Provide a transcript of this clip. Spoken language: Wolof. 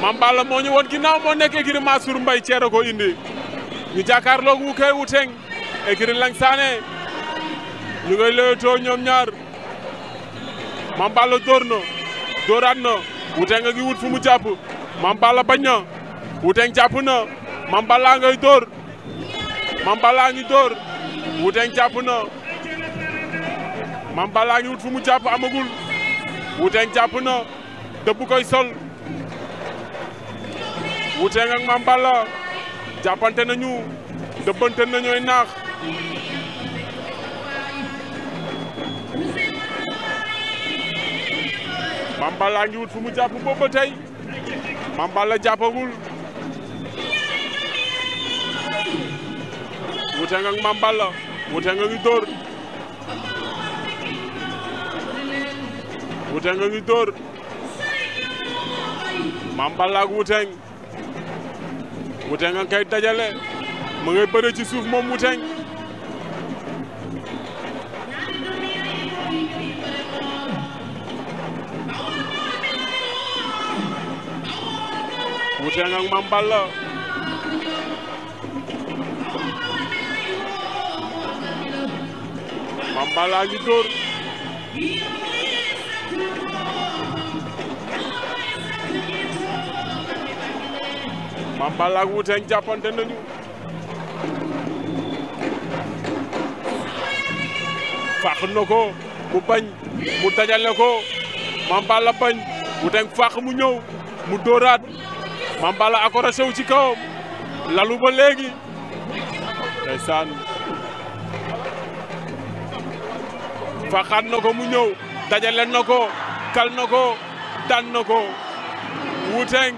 Mame Balla moo ñu woon ginnaaw moo nekk écurie Mansour Mbaye Thiéré ko indi ñu jàkkaarloog wu kay Wuteng écurie Langsane ñu ngay lewetoo ñoom ñaar Mame Balla dóor na dóoraat na Wuteng a ngi wut fu mu jàpp Mame Balla bañ na Wuteng jàpp na Mame Balla ngay dóor Mame Balla ngi dóor Wuteng jàpp na Mame Balla ngi wut fu mu jàpp amagul Wuteng jàpp na dëbb koy sol Wuteng ak Mame Balla jàppante nañu dëbbante nañooy naax Mame Balla ngi wut fu mu jàpp boobu ba tey Mame Balla jàppagul Wuteng ak Mame Balla Wuteng a ngi dóor Wuteng a ngi dóor Mame Balla ak Wuteng Wuteng a ngi koy dajale mu ngay bëre ci suuf moom Wuteng Wuteng ak Mame Balla Mame Balla ngi dóor Mame Balla ak Wuteng jàppante nañu fàq na ko mu bañ mu dajale ko Mame Balla bañ Wuteng fàq mu ñëw mu dóoraat Mame Balla accroché wu ci kawam lalu ba léegi ndeysaan fàqaat na ko mu ñëw dajale na ko kal na ko daan na ko Wuteng